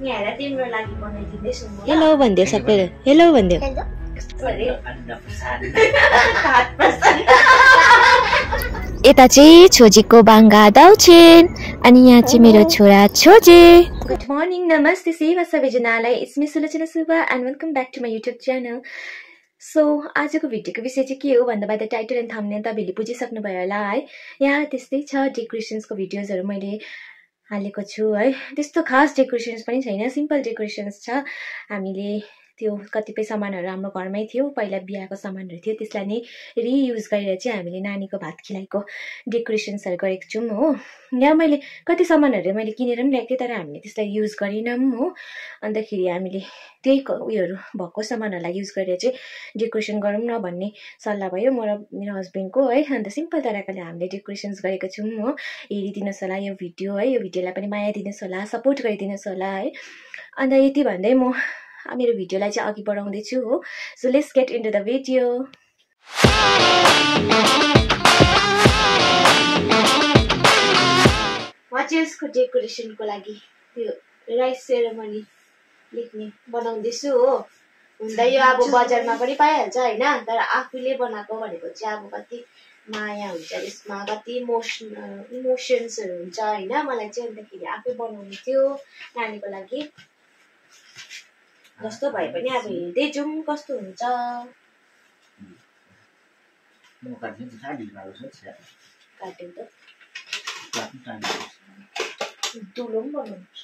यहाँ तिम्रो लागि बनाइदिँदैछु म। हेलो भन्दियो सबैले, हेलो भन्दियो। यता चाहिँ छोजीको बाङ्गा दाउछिन अनि यहाँ चाहिँ मेरो छोरा छोजे। गुड मर्निङ, नमस्ते सेवा सबैजनालाई। It's me Sulochana Subba and welcome back to my YouTube channel. So आजको भिडियोको विषय चाहिँ के हो भन्दा by the title and thumbnail तपाईँले बुझिसक्नुभयो होला है। यहाँ त्यस्तै छ, डेकोरेसन्सको भिडियोजहरू मैले हालेको छु है। त्यस्तो खास डेकोरेसन्स पनि छैन, सिम्पल डेकोरेसन्स छ। हामीले त्यो कतिपय सामानहरू हाम्रो घरमै थियो, पहिला बिहाको सामानहरू थियो, त्यसलाई नै रियुज गरेर चाहिँ हामीले नानीको भात खिलाइको डेकोरेसन्सहरू गरेको छौँ हो। यहाँ मैले कति सामानहरू मैले किनेर पनि ल्याएको थिएँ, तर हामीले त्यसलाई युज गरेनौँ हो। अन्तखेरि हामीले त्यही उयोहरू भएको सामानहरूलाई युज गरेर चाहिँ डेकोरेसन गरौँ न भन्ने सल्लाह भयो म र मेरो हस्बेन्डको है। अन्त सिम्पल तरिकाले हामीले डेकोरेसन्स गरेको छौँ हो। हेरिदिनुहोस् होला यो भिडियो है, यो भिडियोलाई पनि माया दिनुहोस् होला, सपोर्ट गरिदिनुहोस् होला है। अन्त यति भन्दै म मेरो भिडियोलाई चाहिँ अघि बढाउँदैछु हो। So let's get into the video. वाचेसको डेकोरेसनको लागि त्यो राइस सेरेमनी लेख्ने बनाउँदैछु हो। हुँदा यो अब बजारमा पनि पाइहाल्छ होइन, तर आफूले बनाएको भनेको चाहिँ अब कति माया हुन्छ यसमा, कति इमोसन्सहरू हुन्छ होइन। मलाई चाहिँ अन्तखेरि आफै बनाउनु थियो नानीको लागि। जस्तो भए पनि अब हेर्दै जाउँ कस्तो हुन्छ। दुलो पनि बनाउनुपर्छ।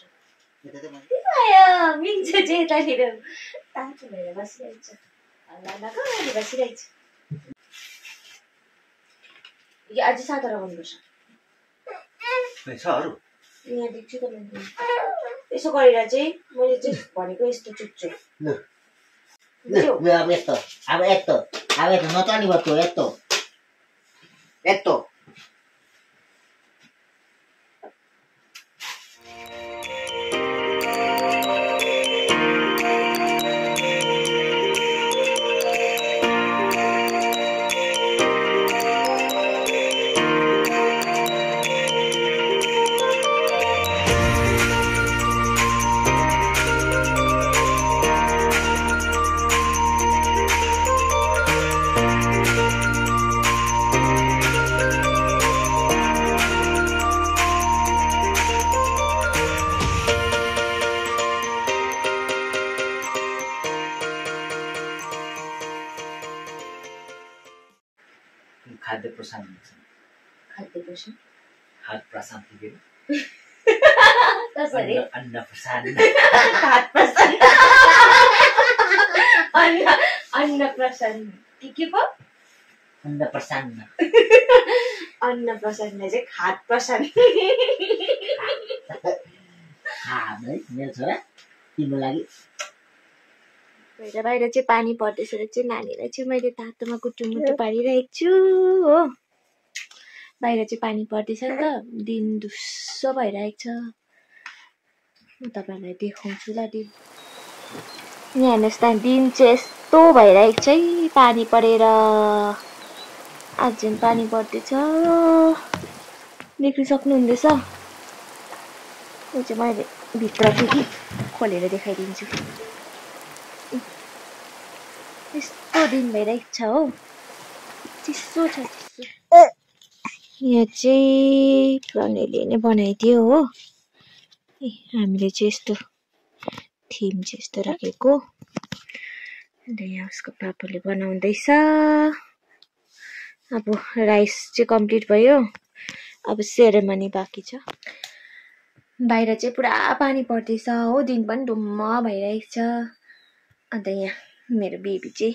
मिल्छ चाहिँ यतानिर तातो भएर बसिरहेको छ, हल्ला कहाँनिर बसिरहेको छ। यो अझै सादा लगाउनुपर्छ। यहाँ देख्छु त मैले यसो गरेर चाहिँ मैले चाहिँ भनेको यस्तो चुच्छु। खाद्य प्रसाद हात प्रसाद अन्न प्रसाद अन्न प्रसन्न के पो अन्न प्रसन्न अन्न प्रसन्न चाहिँ खाद प्रसन्न। मेरो छोरा तिम्रो लागि बाहिर चाहिँ पानी पर्दैछ र चाहिँ नानीलाई चाहिँ मैले तातोमा कुटुमुटु पारिरहेको छु हो। बाहिर चाहिँ पानी पर्दैछ नि त, दिन दुस्सो भइरहेको छ। म तपाईँहरूलाई देखाउँछु ल दिन। यहाँ हेर्नुहोस् त, दिन चाहिँ यस्तो भइरहेको छ है, पानी परेर आज पानी पर्दैछ, देख्न सक्नुहुँदैछ। यो चाहिँ मैले भित्र कि खोलेर देखाइदिन्छु। यस्तो दिन भइरहेको छ हो, चिसो छ चिसो। यहाँ चाहिँ प्रणयले नै बनाइदियो हो। हामीले चाहिँ यस्तो थिम चाहिँ यस्तो राखेको। अन्त यहाँ उसको पापाले बनाउँदैछ। अब राइस चाहिँ कम्प्लिट भयो, अब सेरेमनी बाँकी छ। बाहिर चाहिँ पुरा पानी पर्दैछ हो, दिन पनि धुम्म भइरहेको छ। अन्त यहाँ मेरो बेबी चाहिँ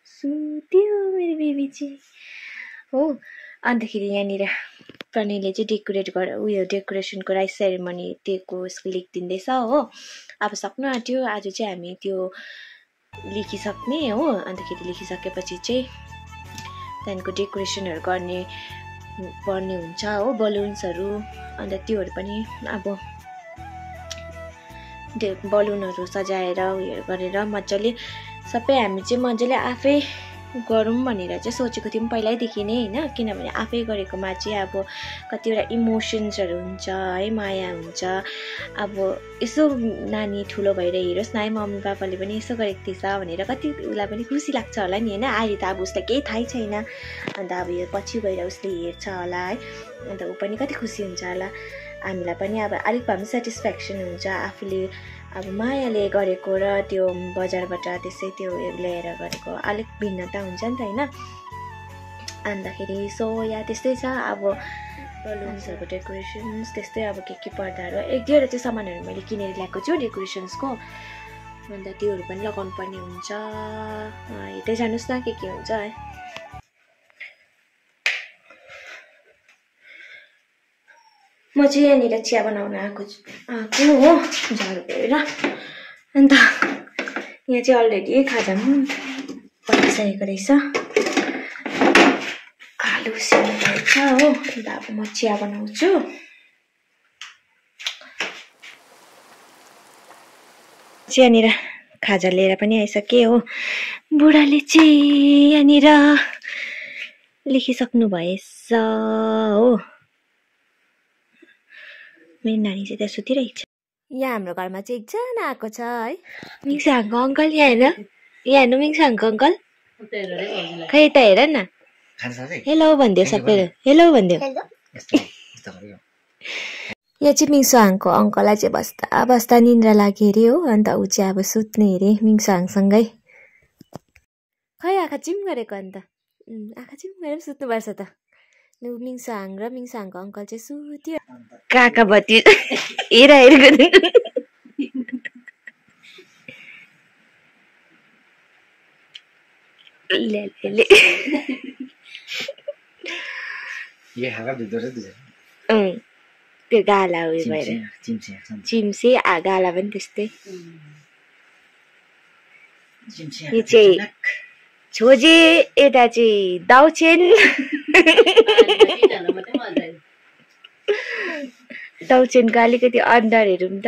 सुत्यो, मेरो बेबी चाहिँ हो। अन्तखेरि यहाँनिर प्रणयले चाहिँ डेकोरेसनको राइस सेरेमनी दिएको उसको लेखिदिँदैछ हो। अब सक्नु आँट्यो, आज चाहिँ हामी त्यो लेखिसक्ने हो। अन्तखेरि लेखिसकेपछि चाहिँ त्यहाँदेखिको डेकोरेसनहरू पर्ने हुन्छ हो, बलुन्सहरू। अन्त त्योहरू पनि अब बलुनहरू सजाएर उयोहरू गरेर मजाले सबै हामी चाहिँ मजाले आफै गरौँ भनेर चाहिँ सोचेको थियौँ पहिल्यैदेखि नै होइन, किनभने आफै गरेकोमा चाहिँ अब कतिवटा इमोसन्सहरू हुन्छ है, माया हुन्छ। अब यसो नानी ठुलो भएर हेरोस् न है, मम्मी पापाले पनि यसो गरेको थिएछ भनेर कति उसलाई पनि खुसी लाग्छ होला नि होइन। अहिले त अब उसलाई केही थाहै छैन, अन्त अब यो पछि गएर उसले हेर्छ होला है, अन्त ऊ पनि कति खुसी हुन्छ होला। हामीलाई पनि अब अलिक भए पनि सेटिस्फ्याक्सन हुन्छ आफूले अब मायाले गरेको र त्यो बजारबाट त्यसै त्यो ल्याएर गरेको अलिक भिन्नता हुन्छ नि त होइन। अन्तखेरि सो या त्यस्तै छ अब बलुन्सहरूको डेकोरेसन्स, त्यस्तै अब के पर्दाहरू, एक दुईवटा चाहिँ सामानहरू मैले किनेर ल्याएको छु डेकोरेसन्सको, अन्त त्योहरू पनि लगाउनु पर्ने हुन्छ। हेर्दै जानुहोस् न के हुन्छ है। म चाहिँ यहाँनिर चिया बनाउन आएको हो झाडु गरेर, अन्त यहाँ चाहिँ अलरेडी खाजा पनि बनिसकेको रहेछ, आलु सिमरायो छ हो। अन्त अब म चिया बनाउँछु। यहाँनिर खाजा लिएर पनि आइसकेँ हो। बुढाले चाहिँ यहाँनिर लेखिसक्नु भएछ हो। मेरो नानी चाहिँ त्यहाँ सुतिरहेको छ। यहाँ हाम्रो घरमा चाहिँ एकजना आएको छ है, मिङ्साङको अङ्कल। यहाँ हेर्नु, यहाँ हेर्नु मिङ्साङको अङ्कल, खै त हेर न, हेलो भनिदियो सबैले, हेलो भनिदियो। यहाँ चाहिँ मिङ्साङको अङ्कललाई चाहिँ बस्दा बस्दा निन्द्रा लाग्यो अरे हो, अन्त ऊ चाहिँ अब सुत्ने अरे मिङ्साङसँगै। खै आँखा चिम गरेको, अन्त आँखा चिम गरेर सुत्नुपर्छ त। मिङ्साङ र मिङ्साङको अङ्कल चाहिँ सुत्यो। काका भति हेर त्यो गाला उयो भएर चिम्से गाला पनि त्यस्तै। यो चाहिँ छोजे, यता चाहिँ दाउछेन। दाउछेनको अलिकति अन्डरहरू पनि त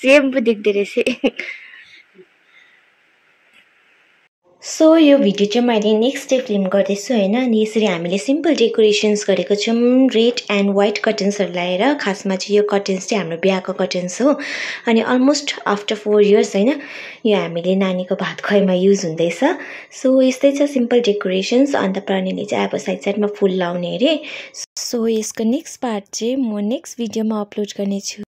सेम पो देख्दो रहेछ। सो यो भिडियो चाहिँ मैले नेक्स्ट डे फिल्म गर्दैछु होइन। अनि यसरी हामीले सिम्पल डेकोरेसन्स गरेको छौँ, रेड एन्ड व्हाइट कर्टन्सहरू लगाएर। खासमा चाहिँ यो कर्टन्स चाहिँ हाम्रो बिहाको कर्टन्स हो, अनि अलमोस्ट आफ्टर 4 years होइन यो हामीले नानीको भात खुवाइमा युज हुँदैछ। सो यस्तै छ सिम्पल डेकोरेसन्स। अन्त प्रणीले चाहिँ अब साइड साइडमा फुल लाउने अरे। सो यसको नेक्स्ट पार्ट चाहिँ म नेक्स्ट भिडियोमा अपलोड गर्नेछु।